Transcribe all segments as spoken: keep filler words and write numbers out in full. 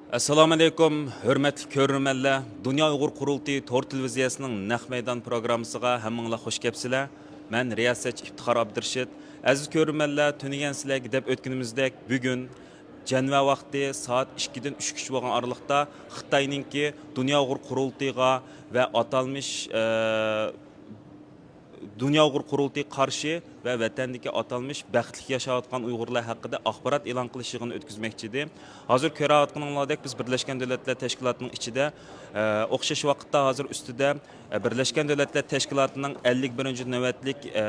ئەسسالامۇ ئەلەيكۇم، ھۆرمەتلىك كۆرۈرمەنلەر! دۇنيا ئۇيغۇر قۇرۇلتىيى تور تېلېۋىزىيەسىنىڭ نەق مەيدان پروگراممىسىغا ھەممىڭلار خوش كەپسىلەر. مەن رىياسەتچى ئىپتىخار ئابدۇرېشىت. ئەزىز كۆرۈرمەنلەر، تۈنۈگۈن سىلەرگە دەپ ئۆتكىنىمىزدەك، بۈگۈن جەنۋە ۋاقتى سائەت ئىككىدىن ئۈچكىچە بولغان ئارىلىقتا خىتاينىڭكى دۇنيا ئۇيغۇر قۇرۇلتىيىغا ۋە ئاتالمىش، ئە، دۇنيا ئۇيغۇر قۇرۇلتىيىغا قارشى ۋە ۋەتەندىكى ئاتالمىش بەختلىك ياشاۋاتقان ئۇيغۇرلار ھەققىدە ئاخبارات ئېلان قىلىش يىغىنى ئۆتكۈزمەكچى ئىدى. ھازىر كۆرۈۋاتقىنىڭلاردەك بىز بىرلەشكەن دۆلەتلەر تەشكىلاتىنىڭ ئىچىدە، ئە، ئوخشاش ۋاقىتتا ھازىر ئۈستىدە، ئە، بىرلەشكەن دۆلەتلەر تەشكىلاتىنىڭ ئەللىك بىرىنچى نۆۋەتلىك، ئە،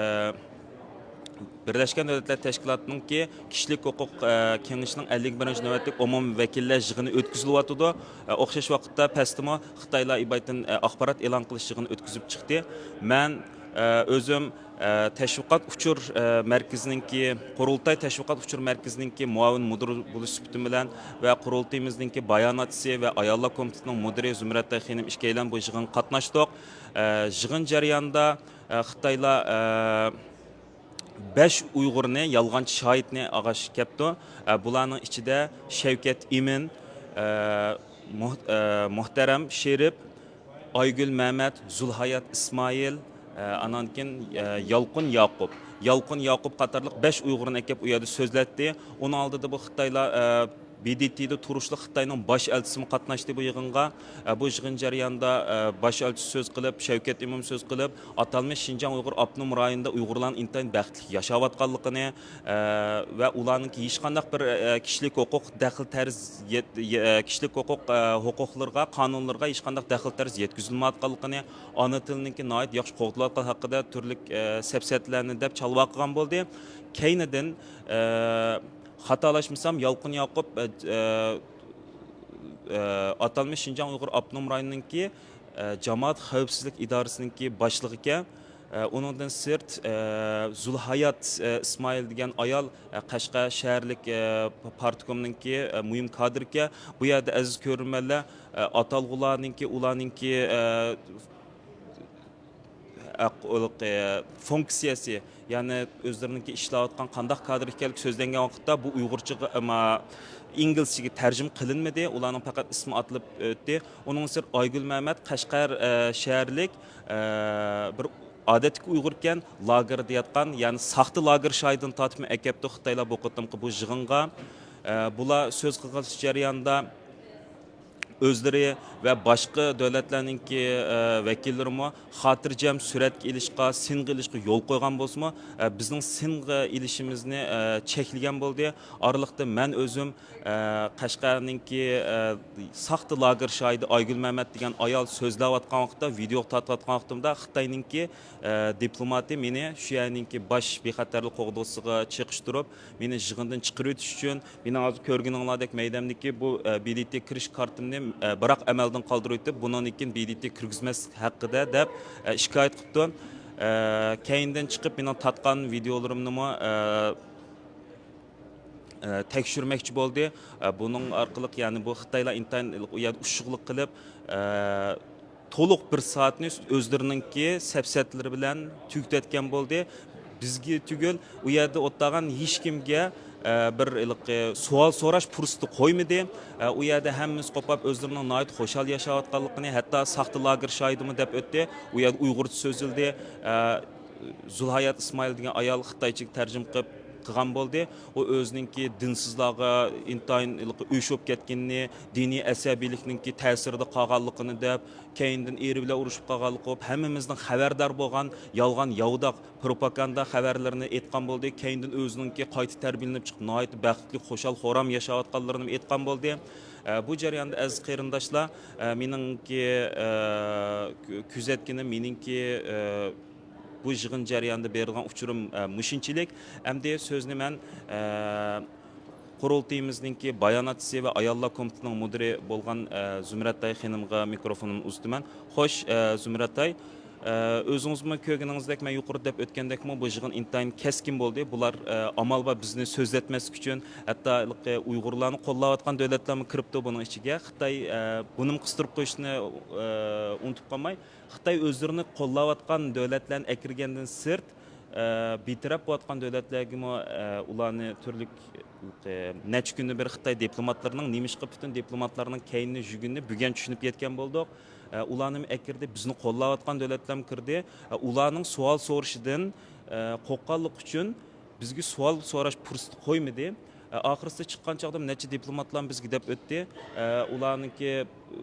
بىرلەشكەن دۆلەتلەر تەشكىلاتىنىڭكى كىشىلىك ھوقۇق، ئە، كېڭىشىنىڭ ئەللىك بىرىنچى نۆۋەتلىك ئومۇمىي ۋەكىللەر يىغىنى ئۆتكۈزۈلۈۋاتىدۇ. ئە، ئوخشاش ۋاقىتتا پەستىمۇ خىتايلار ئىبايىتىن، ئە، ئاخبارات ئېلان قىلىش يىغىنى ئۆتكۈزۈپ چىقتى. مەن، ئە، ئۆزۈم، ئە، تەشۋىقات ئۇچۇر، ئە، مەركىزىنىڭكى، قۇرۇلتاي تەشۋىقات ئۇچۇر مەركىزىنىڭكى مۇئاۋىن مۇدىرى بولۇش سۈپىتىم بىلەن ۋە قۇرۇلتىيىمىزنىڭكى باياناتچىسى ۋە ئاياللار كومىتېتىنىڭ مۇدىرى زۇمرەتئاي خېنىم ئىككىيلەن بۇ يىغىنغا قاتناشتۇق. ئە، يىغىن جەريانىدا، ئە، خىتايلار، ئە، بەش ئۇيغۇرنى، يالغانچى شاھىتنى ئالغاچ كەپتۇ. ئە، بۇلارنىڭ ئىچىدە شەۋكەت ئىمىن، ئە، مۇھ-، ئە، مۇھتەرەم شېرىپ، ئايگۈل مەمەت، زۇلھايات ئىسمائىل، ئە، ئانان كېيىن، ئە، يالقۇن ياقۇپ. يالقۇن ياقۇپ قاتارلىق بەش ئۇيغۇرنى ئەكەپ ئۇ يەردە سۆزلەتتى. ئۇنىڭ ئالدىدا بۇ خىتايلار، ئە، بى دى تىدا تۇرۇشلۇق خىتاينىڭ باش ئەلچىسىمۇ قاتناشتى بۇ يىغىنغا. ئە، بۇ يىغىن جەريانىدا، ئە، باش ئەلچى سۆز قىلىپ، شەۋكەت ئىمىن سۆز قىلىپ، ئاتالمىش شىنجاڭ ئۇيغۇر ئاپتونوم رايونىدا ئۇيغۇرلارنىڭ ئىنتايىن بەختلىك ياشاۋاتقانلىقىنى، ئە، ۋە ئۇلارنىڭكى ھېچقانداق بىر، ئە، كىشىلىك ھوقۇق دەخلى تەرز يەت-، يە-، ئە، كىشىلىك ھوقۇق، ئە، ھوقۇقلىرىغا، قانۇنلىرىغا ھېچقانداق دەخلى تەرز يەتكۈزۈلمەيۋاتقانلىقىنى، ئانا تىلنىڭكى ناھايىتى ياخشى قوغدىلىۋاتقانلىقى ھەققىدە تۈرلۈك، ئە، سەپسەتىلەرنى دەپ چالۋاقىغان بولدى. كەينىدىن، ئە، خاتالاشمىسام، يالقۇن ياقۇپ، ئە، ئە، ئە، ئاتالمىش شىنجاڭ ئۇيغۇر ئاپتونوم رايونىنىڭكى، ئە، جامائەت خەۋپسىزلىك ئىدارىسىنىڭكى باشلىقى ئىكەن. ئە، ئۇنىڭدىن سىرت، ئە، زۇلھايات، ئە، ئىسمائىل دېگەن ئايال، ئە، قەشقەر شەھەرلىك، ئە، پارتكومنىڭكى، ئە، مۇھىم كادىركەن. بۇ يەردە ئەزىز كۆرۈرمەنلەر، ئە، ئاتالغۇلارنىڭكى، ئۇلارنىڭكى، ئە، ئەق-، ئۇلۇق، ئە، فۇنكسىيەسى، يەنى ئۆزلىرىنىڭكى ئىشلەۋاتقان قانداق كادىر ئىكەنلىكى سۆزلەنگەن ۋاقىتتا، بۇ ئۇيغۇرچىغا، ئەمما ئىنگلىزچىگە تەرجىمە قىلىنمىدى، ئۇلارنىڭ پەقەت ئىسمى ئاتىلىپ ئۆتتى. ئۇنىڭدىن سىرت، ئايگۈل مەمەت قەشقەر، ئە، شەھەرلىك، ئە، بىر ئادەتتىكى ئۇيغۇركەن، لاگېردا ياتقان، يەنى ساختا لاگېر شاھىدىنى تارتىپمۇ ئەكەپتۇ خىتايلار بۇ قېتىمقى بۇ يىغىنغا. ئە، بۇلار سۆز قىلغان جەريانىدا، ئۆزلىرى ۋە باشقا دۆلەتلەرنىڭكى، ئە، ۋەكىللىرىمۇ خاتىرجەم سۈرەتكە ئېلىشقا، سىنغا ئېلىشقا يول قويغان بولسىمۇ، ئە، بىزنىڭ سىنغا ئېلىشىمىزنى، ئە، چەكلىگەن بولدى. ئارىلىقتا مەن ئۆزۈم، ئە، قەشقەرنىڭكى، ئە، ساختا لاگېر شاھىدى ئايگۈل مەمەت دېگەن ئايال سۆزلەۋاتقان ۋاقىتتا، ۋىدېئو تارتىۋاتقان ۋاقتىمدا خىتاينىڭكى، ئە، دىپلوماتى مېنى شۇ يەرنىڭكى باش بىخەتەرلىك قوغدىغۇچىسىغا چېقىشتۇرۇپ، مېنى يىغىندىن چىقىرىۋېتىش ئۈچۈن، مېنىڭ ھازىر كۆرگىنىڭلاردەك مەيدەمدىكى بۇ، ئە، بى دى تى كىرىش كارتىمنى، ئە، بىراق ئەمەلدىن قالدۇرۇۋېتىپ، بۇنىڭدىن كېيىن بى دى تى كىرگۈزمەسلىك ھەققىدە دەپ، ئە، شىكايەت قىپتۇ. ئە، كەينىدىن چىقىپ، مېنىڭ تارتقان ۋىدېئولىرىمنىمۇ، ئە، ئە، تەكشۈرمەكچى بولدى. ئە، بۇنىڭ ئارقىلىق، يەنى بۇ خىتايلار ئىنتايىن ئۇ يەردە ئۇششۇقلۇق قىلىپ، ئە، تولۇق بىر سائەتنى ئۆزلىرىنىڭكى سەپسەتىلىرى بىلەن تۈگىتىۋەتكەن بولدى. بىزگە تۈگۈل، ئۇ يەردە ئولتۇرغان ھېچكىمگە، ئە، بىر ھېلىقى سوئال سوراش پۇرسىتى قويمىدى. ئە، ئۇ يەردە ھەممىسى قوپاپ ئۆزلىرىنىڭ ناھايىتى خۇشال ياشاۋاتقانلىقىنى، ھەتتا ساختا لاگېر شاھىدىمۇ دەپ ئۆتتى. ئۇ يەردە ئۇيغۇرچە سۆزلىدى. ئە، زۇلھايات ئىسمائىل دېگەن ئايال خىتايچىغا تەرجىمە قىلىپ قىلغان بولدى. ئۇ ئۆزىنىڭكى دىنسىزلارغا ئىنتايىن ھېلىقى ئۆچ بولۇپ كەتكىنىنى، دىنىي ئەسەبىيلىكنىڭكى تەسىرىدە قالغانلىقىنى دەپ، كەينىدىن ئېرى بىلەن ئۇرۇشۇپ قالغانلىقى بولۇپ، ھەممىمىزنىڭ خەۋەردار بولغان يالغان ياۋىداق پروپاگاندا خەۋەرلىرىنى ئېيتقان بولدى. كەينىدىن ئۆزىنىڭكى قايتا تەربىيەلىنىپ چىقىپ، ناھايىتى بەختلىك، خۇشال-خۇرام ياشاۋاتقانلىرىنى ئېيتقان بولدى. ئە، بۇ جەرياندا ئەزىز قېرىنداشلار، ئە، مېنىڭكى، ئە، كۆ-، كۆزەتكىنىم، مېنىڭكى، ئە، بۇ يىغىن جەريانىدا بېرىدىغان ئۇچۇرۇم، ئە، مۇشۇنچىلىك. ئەمدى سۆزنى مەن، ئە، قۇرۇلتىيىمىزنىڭكى باياناتچىسى ۋە ئاياللار كومىتېتىنىڭ مۇدىرى بولغان، ئە، زۇمرەتئاي خېنىمغا مىكروفونۇمنى ئۇزىتىمەن. خوش، ئە، زۇمرەتئاي، ئە، ئۆزىڭىزمۇ كۆرگىنىڭىزدەك، مەن يۇقىرىدا دەپ ئۆتكەندەكمۇ، بۇ يىغىن ئىنتايىن كەسكىن بولدى. بۇلار، ئە، ئامال بار بىزنى سۆزلەتمەسلىك ئۈچۈن، ھەتتا ھېلىقى ئۇيغۇرلارنى قوللاۋاتقان دۆلەتلەرمۇ كىرىپتۇ بۇنىڭ ئىچىگە. خىتاي، ئە، بۇنىمۇ قىستۇرۇپ قويۇشنى، ئە، ئۇنتۇپ قالماي. خىتاي ئۆزلىرىنى قوللاۋاتقان دۆلەتلەرنى ئەكىرگەندىن سىرت، ئە، بىتەرەپ بولۇۋاتقان دۆلەتلەرگىمۇ، ئە، ئۇلارنى تۈرلۈك، ئە، نەچچە كۈندىن بېرى خىتاي دىپلوماتلىرىنىڭ نېمىشقا پۈتۈن دىپلوماتلارنىڭ كەينىنى يۈگۈننى بۈگۈن چۈشىنىپ يەتكەن بولدۇق. ئە، ئۇلارنىمۇ ئەكىردى، بىزنى قوللاۋاتقان دۆلەتلەرمۇ كىردى. ئە، ئۇلارنىڭ سوئال سورىشىدىن، ئە، قورققانلىقى ئۈچۈن بىزگە سوئال سوراش پۇرسىتى قويمىدى. ئە، ئاخىرسىدا چىققان چاغدا نەچچە دىپلوماتلار بىزگە دەپ ئۆتتى. ئە، ئۇلارنىڭكى،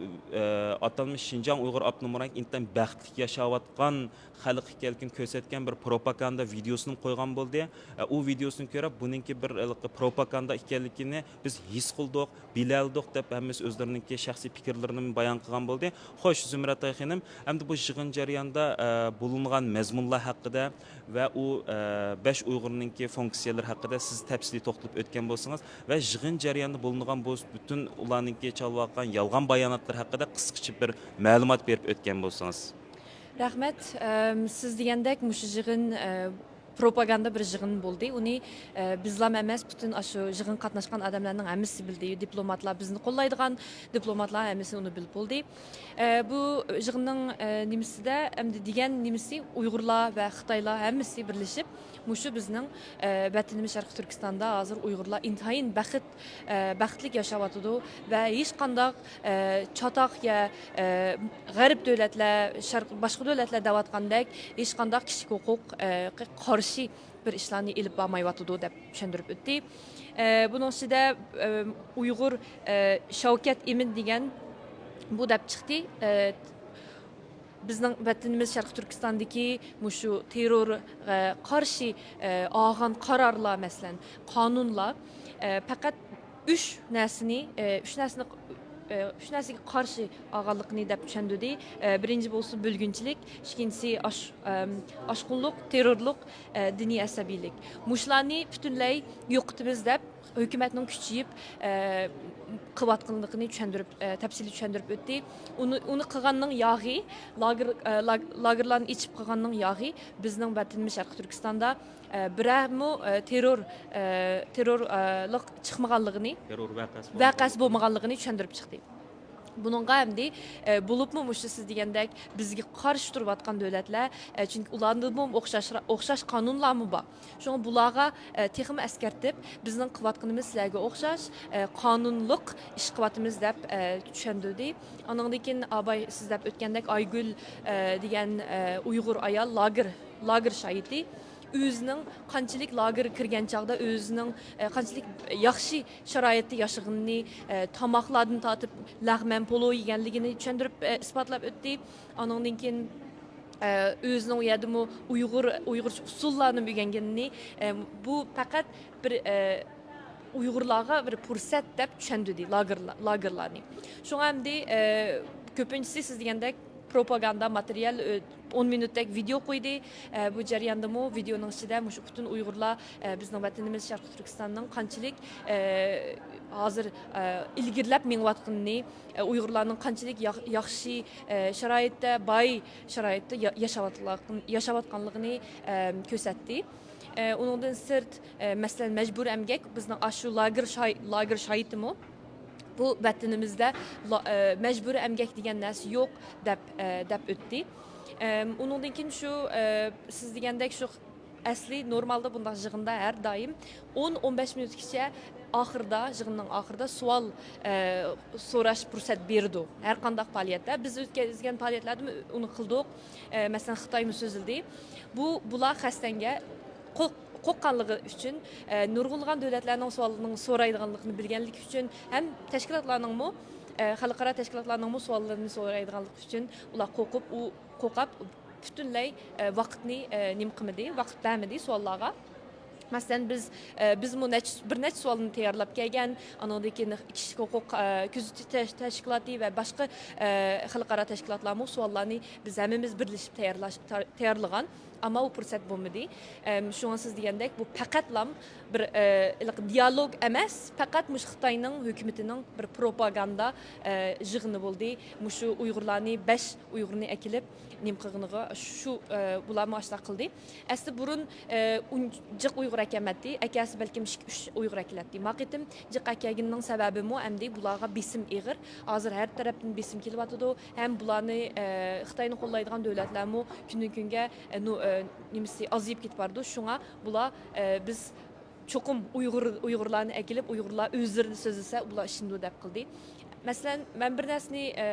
ئە، ئاتالمىش شىنجاڭ ئۇيغۇر ئاپتونوم رايونى ئىنتايىن بەختلىك ياشاۋاتقان خەلق ئىكەنلىكىنى كۆرسەتكەن بىر پروپاگاندا ۋىدېئوسىنى قويغان بولدى. ئە، ئۇ ۋىدېئوسىنى كۆرۈپ، بۇنىڭكى بىر ھېلىقى پروپاگاندا ئىكەنلىكىنى بىز ھېس قىلدۇق، بىلەلىدۇق دەپ ھەممىسى ئۆزلىرىنىڭكى شەخسىي پىكىرلىرىنى بايان قىلغان بولدى. خوش، زۇمرەتئاي خېنىم، ئەمدى بۇ يىغىن جەريانىدا، ئە، بولۇنغان مەزمۇنلار ھەققىدە ۋە ئۇ، ئە، بەش ئۇيغۇرنىڭكى فۇنكسىيەلىرى ھەققىدە سىز تەپسىلىي توختىلىپ ئۆتكەن بولسىڭىز ۋە يىغىن جەريانىدا بولۇنغان بۇ پۈتۈن ئۇلارنىڭكى چالۋاقان يالغان باياناتلىرى ھەققىدە قىسقىچە بىر مەلۇمات بېرىپ ئۆتكەن بولسىڭىز. رەھمەت. ئەم، سىز دېگەندەك مۇشۇ يىغىن، ئە، پروپاگاندا بىر يىغىن بولدى. ئۇنى، ئە، بىزلام ئەمەس، پۈتۈن ئاشۇ يىغىنغا قاتناشقان ئادەملەرنىڭ ھەممىسى بىلدى. دىپلوماتلار، بىزنى قوللايدىغان دىپلوماتلار ھەممىسى ئۇنى بىلىپ بولدى. ئە، بۇ يىغىننىڭ، ئە، نېمىسىدە، ئەمدى دېگەن نېمىسى، ئۇيغۇرلار ۋە خىتايلار ھەممىسى بىرلىشىپ، مۇشۇ بىزنىڭ، ئە، ۋەتىنىمىز شەرقىي تۈركىستاندا ھازىر ئۇيغۇرلار ئىنتايىن بەخت، ئە، بەختلىك ياشاۋاتىدۇ ۋە ھېچقانداق، ئە، چاتاق يا، ئە، غەرب دۆلەتلەر، شەرق، باشقا دۆلەتلەر دەۋاتقاندەك ھېچقانداق كىشىلىك ھوقۇق، ئە، قارشى بىر ئىشلارنى ئېلىپ بارمايۋاتىدۇ دەپ چۈشەندۈرۈپ ئۆتتى. ئە، بۇنىڭ ئىچىدە، ئە، ئۇيغۇر، ئە، شاۋكەت ئىمىن دېگەن بۇ دەپ چىقتى. ئە، بىزنىڭ ۋەتىنىمىز شەرقىي تۈركىستاندىكى مۇشۇ تېررورغا قارشى، ئە، ئالغان قارارلار، مەسىلەن، قانۇنلار، ئە، پەقەت ئۈچ نەرسىنى، ئە، ئۈچ نەرسىنى، ئە، ئۈچ نەرسىگە قارشى ئالغانلىقىنى دەپ چۈشەندۈردى. ئە، بىرىنچى بولسا بۆلگۈنچىلىك، ئىككىنچىسى ئاش-، ئەم، ئاشقۇنلۇق، تېررورلۇق، ئە، دىنىي ئەسەبىيلىك. مۇشۇلارنى پۈتۈنلەي يوقىتىمىز دەپ، ھۆكۈمەتنىڭ كۈچىيىپ، ئە، قىلىۋاتقانلىقىنى چۈشەندۈرۈپ، ئە، تەپسىلىي چۈشەندۈرۈپ ئۆتتى. ئۇنى، ئۇنى قىلغاننىڭ ياغى، لاگېر، ئە، لاگ-، لاگېرلارنى ئېچىپ قىلغاننىڭ ياغى بىزنىڭ ۋەتىنىمىز شەرقىي تۈركىستاندا، ئە، بىرەرمۇ، ئە، تېررور، ئە، تېررور، ئە، لىق چىقمىغانلىقىنى، تېررور ۋەقەسى ۋەقەسى بولمىغانلىقىنى چۈشەندۈرۈپ چىقتى. بۇنىڭغا ئەمدى، ئە، بولۇپمۇ مۇشۇ سىز دېگەندەك بىزگە قارشى تۇرۇۋاتقان دۆلەتلەر، ئە، چۈنكى ئۇلاردىمۇ ئوخشاش، ئوخشاش قانۇنلارمۇ بار. شۇڭا بۇلارغا، ئە، تېخىمۇ ئەسكەرتىپ، بىزنىڭ قىلىۋاتقىنىمىز سىلەرگە ئوخشاش، ئە، قانۇنلۇق ئىش قىلىۋاتىمىز دەپ، ئە، چۈشەندۈردى. ئانىڭدىن كېيىن ئاباي سىز دەپ ئۆتكەندەك ئايگۈل، ئە، دېگەن، ئە، ئۇيغۇر ئايال لاگېر، لاگېر شاھىتى. ئۆزىنىڭ قانچىلىك لاگېرغا كىرگەن چاغدا ئۆزىنىڭ، ئە، قانچىلىك ياخشى شارائىتتا ياشىغىنىنى، ئە، تاماقلاردىن تارتىپ لەغمەن پولۇ يېگەنلىكىنى چۈشەندۈرۈپ، ئە، ئىسپاتلاپ ئۆتتى. ئانىڭدىن كېيىن، ئە، ئۆزىنىڭ ئۇ يەردىمۇ ئۇيغۇر، ئۇيغۇرچە ئۇسسۇللارنى ئۆگەنگىنىنى، ئە، بۇ پەقەت بىر، ئە، ئۇيغۇرلارغا بىر پۇرسەت دەپ چۈشەندۈردى لاگېرلا-، لاگېرلارنى. شۇڭا ئەمدى، ئە، كۆپىنچىسى سىز دېگەندەك پروپاگاندا ماتېرىيال، ئە، ئون مىنۇتتەك ۋىدېئو قويدى. ئە، بۇ جەرياندىمۇ ۋىدېئونىڭ ئىچىدە مۇشۇ پۈتۈن ئۇيغۇرلار، ئە، بىزنىڭ ۋەتىنىمىز شەرقىي تۈركىستاننىڭ قانچىلىك، ئە، ھازىر، ئە، ئىلگىرىلەپ مېڭىۋاتقىنىنى، ئە، ئۇيغۇرلارنىڭ قانچىلىك ياخ-، ياخشى، ئە، شارائىتتا، باي شارائىتتا يا-، ياشاۋاتقان-، ياشاۋاتقانلىقىنى، ئە، كۆرسەتتى. ئە، ئۇنىڭدىن سىرت، ئە، مەسىلەن، مەجبۇرىي ئەمگەك، بىزنىڭ ئاشۇ لاگېر شاي-، لاگېر شاھىتىمۇ بۇ ۋەتىنىمىزدە لا-، ئە، مەجبۇرىي ئەمگەك دېگەن نەرسە يوق دەپ، ئە، دەپ ئۆتتى. ئەم، ئۇنىڭدىن كېيىن شۇ، ئە، سىز دېگەندەك شۇ ئەسلى نورمالدا بۇنداق يىغىندا ھەر دائىم ئون، ئون بەش مىنۇتقىچە ئاخىرىدا، يىغىننىڭ ئاخىرىدا سوئال، ئە، سوراش پۇرسەت بېرىدۇ. ھەر قانداق پائالىيەتتە، بىز ئۆتكۈزگەن پائالىيەتلەردىمۇ ئۇنى قىلدۇق. ئە، مەسىلەن، خىتايمۇ سۆزلىدى. بۇ، بۇلار قەستەنگە قورق-، قورققانلىقى ئۈچۈن، ئە، نۇرغۇنلىغان دۆلەتلەرنىڭ سوئالنىڭ سورايدىغانلىقىنى بىلگەنلىكى ئۈچۈن ھەم تەشكىلاتلارنىڭمۇ، ئە، خەلقئارا تەشكىلاتلارنىڭمۇ سوئاللىرىنى سورايدىغانلىقى ئۈچۈن ئۇلار قورقۇپ، ئۇ قورقۇپ پۈتۈنلەي، ئە، ۋاقىتنى، ئە، نېمە قىلمىدى، ۋاقىت بەرمىدى سوئاللارغا. مەسىلەن، بىز، ئە، بىزمۇ نەچچە، بىر نەچچە سوئالنى تەييارلاپ كەلگەن. ئانىڭدىن كېيىن كىشىلىك ھوقۇق، ئە، كۆزىتىش تەش-، تەشكىلاتى ۋە باشقا، ئە، خەلقئارا تەشكىلاتلارمۇ سوئاللارنى بىز ھەممىمىز بىرلىشىپ تەييارلاش-، تار-، تەييارلىغان. ئەمما ئۇ پۇرسەت بولمىدى. ئەم، شۇڭا سىز دېگەندەك، بۇ پەقەتلام بىر، ئە، ھېلىقى دىيالوگ ئەمەس، پەقەت مۇشۇ خىتاينىڭ ھۆكۈمىتىنىڭ بىر پروپاگاندا، ئە، يىغىنى بولدى. مۇشۇ ئۇيغۇرلارنى، بەش ئۇيغۇرنى ئەكېلىپ، نېمە قىلغىنىغا شۇ، ئە، بۇلارمۇ ئاشۇنداق قىلدى. ئەسلى بۇرۇن، ئە، ئۇن-، جىق ئۇيغۇر ئەكەلمەتتى. ئەكەلسە بەلكىم ئىككى، ئۈچ ئۇيغۇر ئەكېلەتتى. ما قېتىم جىق ئەكەلگىنىنىڭ سەۋەبىمۇ ئەمدى بۇلارغا بېسىم ئېغىر. ھازىر ھەر تەرەپتىن بېسىم كېلىۋاتىدۇ. ھەم بۇلارنى، ئە، خىتاينى قوللايدىغان دۆلەتلەرمۇ كۈندىن كۈنگە، ئە، نۇ-، نېمىسى ئازىيىپ كېتىپ بارىدۇ. شۇڭا بۇلار، ئە، بىز چوقۇم ئۇيغۇر، ئۇيغۇرلارنى ئەكېلىپ، ئۇيغۇرلار ئۆزلىرىنى سۆزلىسە، ئۇلار ئىشىنىدۇ دەپ قىلدى. مەسىلەن، مەن بىر نەرسىنى، ئە،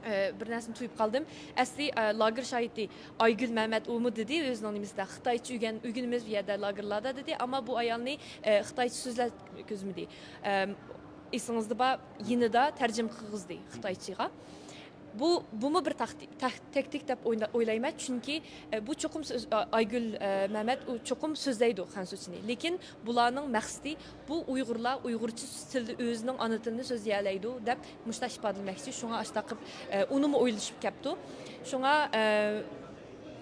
ئە، بىر نەرسىنى تۇيۇپ قالدىم. ئەسلى، ئە، لاگېر شاھىتى ئايگۈل مەمەت ئۇمۇ دېدى، ئۆزىنىڭ نېمىسىدە خىتايچە ئۆگەن-، ئۆگىنىمىز بۇ يەردە لاگېرلاردا دېدى، ئەمما بۇ ئايالنى، ئە، خىتايچە سۆزلەپ كۆزمىدى. ئەم، ئېسىڭىزدە بار، يېنىدا تەرجىمە قىلغۇزدى خىتايچىغا. بۇ، بۇمۇ بىر تاكتىك، تاك-، تاكتىك دەپ ئويلا-، ئويلايمەن، چۈنكى، ئە، بۇ چوقۇم سۆز-، ئا-، ئايگۈل، ئە، مەمەت، ئۇ چوقۇم سۆزلەيدۇ خەنزۇچىنى. لېكىن بۇلارنىڭ مەقسىتى، بۇ ئۇيغۇرلار ئۇيغۇرچە تىلدا ئۆزىنىڭ ئانا تىلىنى سۆزلىيەلەيدۇ دەپ مۇشۇنداق ئىپادىلىمەكچى. شۇڭا ئاشۇنداق قىلىپ، ئە، ئۇنىمۇ ئويلىشىپ كەپتۇ. شۇڭا، ئە،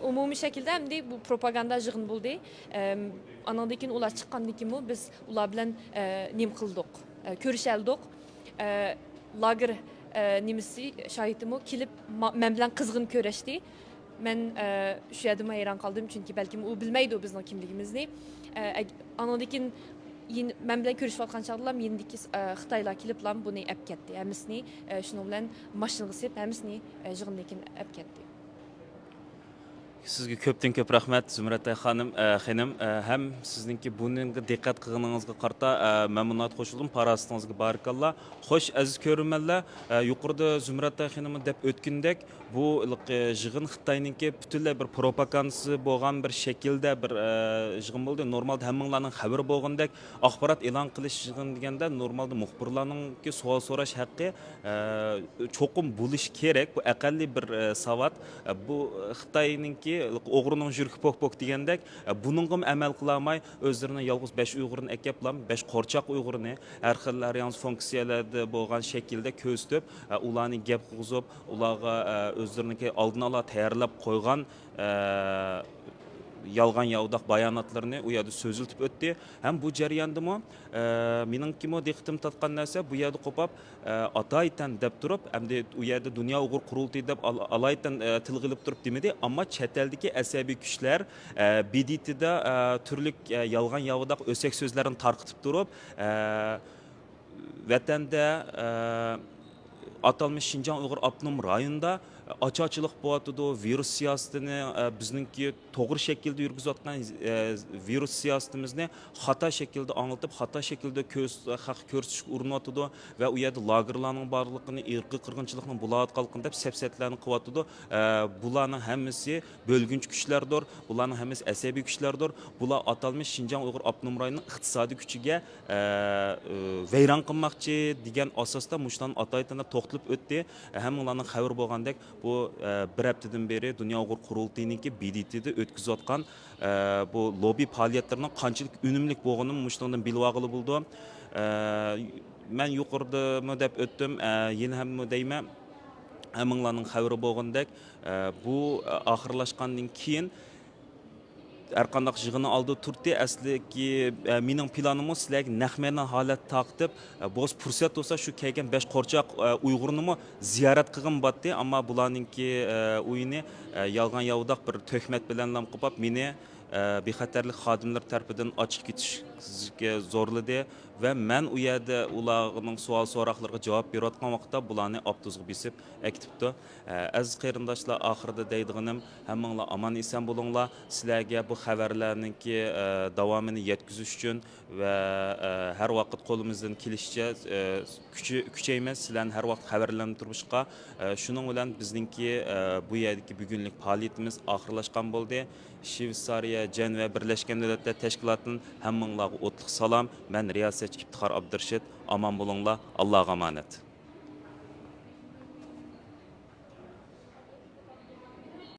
ئومۇمىي شەكىلدە ئەمدى بۇ پروپاگاندا يىغىنى بولدى. ئەم، ئانىڭدىن كېيىن ئۇلار چىققاندىن كېيىنمۇ بىز ئۇلار بىلەن، ئە، نېمە قىلدۇق، ئە، كۆرۈشەلدۇق. ئە، لاگېر، ئە، نېمىسى، شاھىتىمۇ كېلىپ ما-، مەن بىلەن قىزغىن كۆرۈشتى. مەن، ئە، شۇ يەردىمۇ ھەيران قالدىم، چۈنكى بەلكىم ئۇ بىلمەيدۇ بىزنىڭ كىملىكىمىزنى. ئە، ئەگ-، ئانىڭدىن كېيىن يېن-، مەن بىلەن كۆرۈشۈۋاتقان چاغدىلا يېنىدىكى، ئە، خىتايلار كېلىپلا بۇنى ئەپ كەتتى. ھەممىسىنى، ئە، شۇنىڭ بىلەن ماشىنىغا سېلىپ، ھەممىسىنى، ئە، يىغىندىن كېيىن ئەپ كەتتى. سىزگە كۆپتىن كۆپ رەھمەت، زۇمرەتئاي خانىم، ئە، خېنىم، ئە، ھەم سىزنىڭكى بۇنىڭغا دىققەت قىلغىنىڭىزغا قارىتا، ئە، مەن بۇ ناھايىتى قوشۇلدۇم، پاراسىتىڭىزگە بارىكاللا. خوش، ئەزىز كۆرۈرمەنلەر، ئە، يۇقىرىدا زۇمرەتئاي خېنىممۇ دەپ ئۆتكىنىدەك، بۇ، ئە، يىغىن خىتاينىڭكى پۈتۈنلەي بىر پروپاگاندىسى بولغان بىر شەكىلدە بىر، ئە، يىغىن بولدى. نورمالدا ھەممىڭلارنىڭ خەۋىرى بولغىنىدەك، ئاخبارات ئېلان قىلىش يىغىنى دېگەندە نورمالدا مۇخبىرلارنىڭكى سوئال سوراش ھەققى، ئە، چوقۇم بولۇشى كېرەك. بۇ ئەقەللىي بىر، ئە، ساۋات. ئە، بۇ خىتاينىڭكى «ئوغرىنىڭ يۈرىكى پوك-پوك» دېگەندەك، ئە، بۇنىڭغىمۇ ئەمەل قىلالماي، ئۆزلىرىنىڭ يالغۇز بەش ئۇيغۇرىنى ئەكەپلا، بەش قورچاق ئۇيغۇرىنى ھەر خىل، ھەر يانسى فۇنكسىيەلەردە بولغان شەكىلدە كۆرسىتىپ، ئە، ئۇلارنى گەپ قىلغۇزۇپ، ئۇلارغا، ئە، ئۆزلىرىنىڭكى ئالدىن ئالا تەييارلاپ قويغان، ئە، يالغان ياۋىداق باياناتلىرىنى ئۇ يەردە سۆزلىتىپ ئۆتتى. ھەم بۇ جەرياندىمۇ، ئە، مېنىڭكىمۇ دىققىتىمنى تارتقان نەرسە، بۇ يەردە قوپاپ، ئە، ئاتايتەن دەپ تۇرۇپ، ئەمدى ئۇ يەردە دۇنيا ئۇيغۇر قۇرۇلتىيى دەپ ئال-، ئالايىتەن، ئە، تىلغا ئېلىپ تۇرۇپ دېمىدى، ئەمما چەت ئەلدىكى ئەسەبىي كۈچلەر، ئە، ب د ت دا، ئە، تۈرلۈك، ئە، يالغان ياۋىداق ئۆسەك سۆزلەرنى تارقىتىپ تۇرۇپ، ئە، ۋەتەندە، ئە، ئاتالمىش شىنجاڭ ئۇيغۇر ئاپتونوم رايونىدا ئاچارچىلىق بولۇۋاتىدۇ، ۋىرۇس سىياسىتىنى، ئە، بىزنىڭكى توغرا شەكىلدە يۈرگۈزۈۋاتقان، ئە، ۋىرۇس سىياسىتىمىزنى خاتا شەكىلدە ئاڭلىتىپ، خاتا شەكىلدە كۆرس-، خەققە كۆرسىتىشكە ئۇرۇنۇۋاتىدۇ ۋە ئۇ يەردە لاگېرلارنىڭ بارلىقىنى، ئىرقىي قىرغىنچىلىقنىڭ بولۇۋاتقانلىقىنى دەپ سەپسەتىلەرنى قىلىۋاتىدۇ. ئە، بۇلارنىڭ ھەممىسى بۆلگۈنچى كۈچلەردۇر، بۇلارنىڭ ھەممىسى ئەسەبىي كۈچلەردۇر. بۇلار ئاتالمىش شىنجاڭ ئۇيغۇر ئاپتونوم رايونىنىڭ ئىقتىسادىي كۈچىگە، ئە، ئە، ۋەيران قىلماقچى دېگەن ئاساستا مۇشۇلارنى ئاتايتىن دەپ توختىلىپ ئۆتتى. ھەممىڭلارنىڭ خەۋىرى بولغاندەك، بۇ، ئە، بىر ھەپتىدىن بېرى دۇنيا ئۇيغۇر قۇرۇلتىيىنىڭكى ب د ت دا ئۆتكۈزۈۋاتقان، ئە، بۇ لوببى پائالىيەتلىرىنىڭ قانچىلىك ئۈنۈملۈك بولغىنىنى مۇشۇنىڭدىن بىلىۋالغىلى بولىدۇ. ئە، مەن يۇقىرىدىمۇ دەپ ئۆتتۈم، ئە، يەنە ھەممە دەيمەن، ھەممىڭلارنىڭ خەۋىرى بولغاندەك، ئە، بۇ، ئە، ئاخىرلاشقاندىن كېيىن، ھەرقانداق يىغىننىڭ ئالدىدا تۇردى. ئەسلىكى، ئە، مېنىڭ پىلانىممۇ سىلەرگە نەق مەيدان ھالەتتە تارقىتىپ، ئە، بولسا پۇرسەت بولسا شۇ كەلگەن بەش قورچاق، ئە، ئۇيغۇرنىمۇ زىيارەت قىلغىلى بولاتتى. ئەمما بۇلارنىڭكى، ئە، ئويۇنى، ئە، يالغان ياۋىداق بىر تۆھمەت بىلەنلا قوپاپ، مېنى، ئە، بىخەتەرلىك خادىملىرى تەرىپىدىن ئاچىقىپ كېتىشكە زورلىدى ۋە مەن ئۇ يەردە ئۇلارنىڭ سوئال سوراقلىرىغا جاۋاب بېرىۋاتقان ۋاقىتتا بۇلارنى ئاپتوبۇسقا بېسىپ ئەكېتىپتۇ. ئە، ئەزىز قېرىنداشلار، ئاخىرىدا دەيدىغىنىم، ھەممىڭلار ئامان-ئېسەن بولۇڭلار. سىلەرگە بۇ خەۋەرلەرنىڭكى، ئە، داۋامىنى يەتكۈزۈش ئۈچۈن ۋە، ئە، ھەر ۋاقىت قولىمىزدىن كېلىشىچە، ئە، كۈچى-، كۈچەيمىز. سىلەرنى ھەر ۋاقىت خەۋەرلەندۈرۈشقا. ئە، شۇنىڭ بىلەن بىزنىڭكى، ئە، بۇ يەردىكى بۈگۈنلۈك پائالىيىتىمىز ئاخىرلاشقان بولدى. شىۋېتسارىيە، جەنۋە، بىرلەشكەن دۆلەتلەر تەشكىلاتىدىن ھەممىڭلارغا ئوتلۇق سالام. مەن رىياسەتچى ئىپتىخار ئابدۇرېشىت. ئامان بولۇڭلار. ئاللاغا ئامانەت.